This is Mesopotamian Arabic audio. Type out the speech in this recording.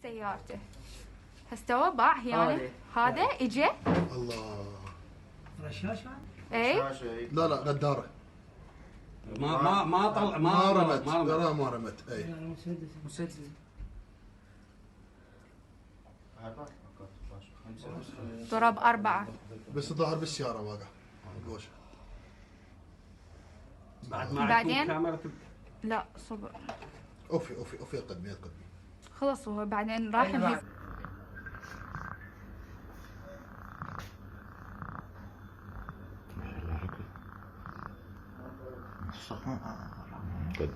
سيارته. هستوى باع يعني هذا اجى. الله. رشاش اي لا غداره. ما طلع ما رمت ترى ما رمت. اي مسدس. ضرب 4 بس ظهر بالسياره واقع قوش. بعد ما بعدين؟ عندكم كاميرا لا صبر اوفي قدمي خلص. هو بعدين راح نهز. Good.